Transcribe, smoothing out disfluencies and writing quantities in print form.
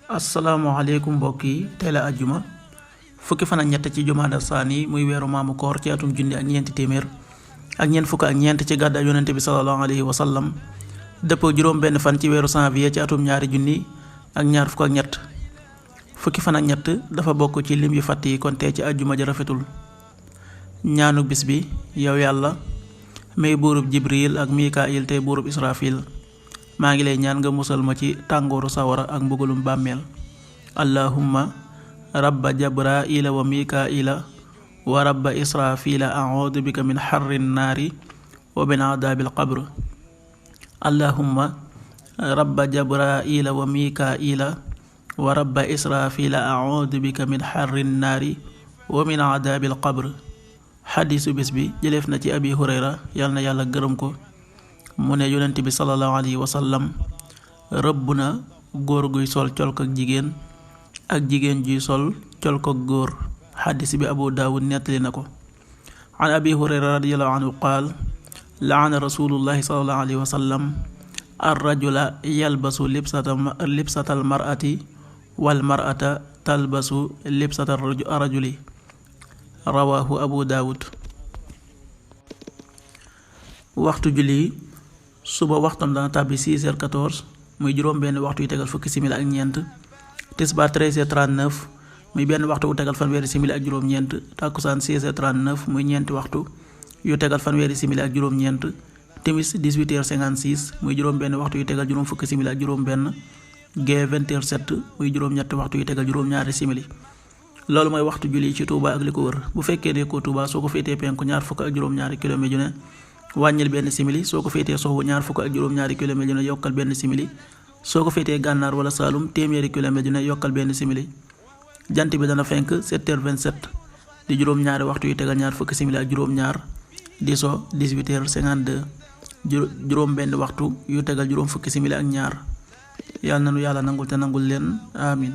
asalaamaaleykum mbokk yi tey la àjjuma fukki fan ak ñett ci jumaada saani muy weeru maamu koor ci atum junni ak ñeenti téeméer ak ñeent fukk ak ñeent ci gàddaay yonente bi sallallahu alayhi wa sallam dëppoo juróom benn fan ci weeru janvier ci atum ñaari junni ak ñaar fukk ak ñett fukki fan ak ñett dafa bokk ci lim yu fàtt yi kon tey ci àjjuma ji rafetul. ñaanu bis bi yow yàlla may buurub jibril ak mikaayil tey buurub israfil maa ngi lay ñaan nga musal ma ci tàngooru sawara ak mbugalum bàmmeel. allahumma rabba jabraila wa mikaila wa rabba israfila a'uudu bika min xarrin naari wa min adaabil qabr. allahumma rabba jabraila wa mikaila wa rabba israfila a'uudu bika min xarrin naari wa min adaabil qabr. xadiisu bis bi jëleef na ci abi hurayra yal na yàlla gërëm ko mu ne yonent bi sallallahu alayhi wa sallam rëbb na góor guy sol colk ak jigéen ak jigéen juy sol colk ak góor. xadis bi abu daawud nettali na ko. an abi hurayra radiyallahu anhu qaal laana rasulullahi sallallahu alayhi wa sallam arrajula yalbasu libsatal mar'ati wal mar'ata talbasu libsatal rajuli rawaahu abu daawud. waxtu julli suba waxtam dana tàbbi 6h14 muy juróom benn waxtu yu tegal fukki simili ak ñeent. tisbaar 13h39 muy benn waxtu wu tegal fanweeri simili ak juróom ñeent. takkusaan 16h39 muy ñeenti waxtu yu tegal fanweeri simili ak juróom ñeent. timis 18h56 muy juróom benn waxtu yu tegal juróom fukki simili ak juróom benn. gee 20h07 muy juróom ñetti waxtu yu tegal juróom ñaari simili. loolu mooy waxtu julli ci Touba ak li ko wër. bu fekkee ne ko Touba soo ko féetee penku ñaar fukk ak juróom ñaari kilomètre ju ne wàññil benn simili. soo ko féetee sowu ñaar fukk ak juróom ñaari kilomètre ju ne yokkal benn simili. soo ko féetee gànnaar wala Saalum téeméeri kilomètre ju ne yokkal benn simili. jant bi dana fenk 7h27 di juróom ñaari waxtu yu tegal ñaar fukki simili ak juróom ñaar di so 18h52 juróom benn waxtu yu tegal juróom fukki simili ak ñaar. yàlla na nu yàlla nangul te nangul leen amin.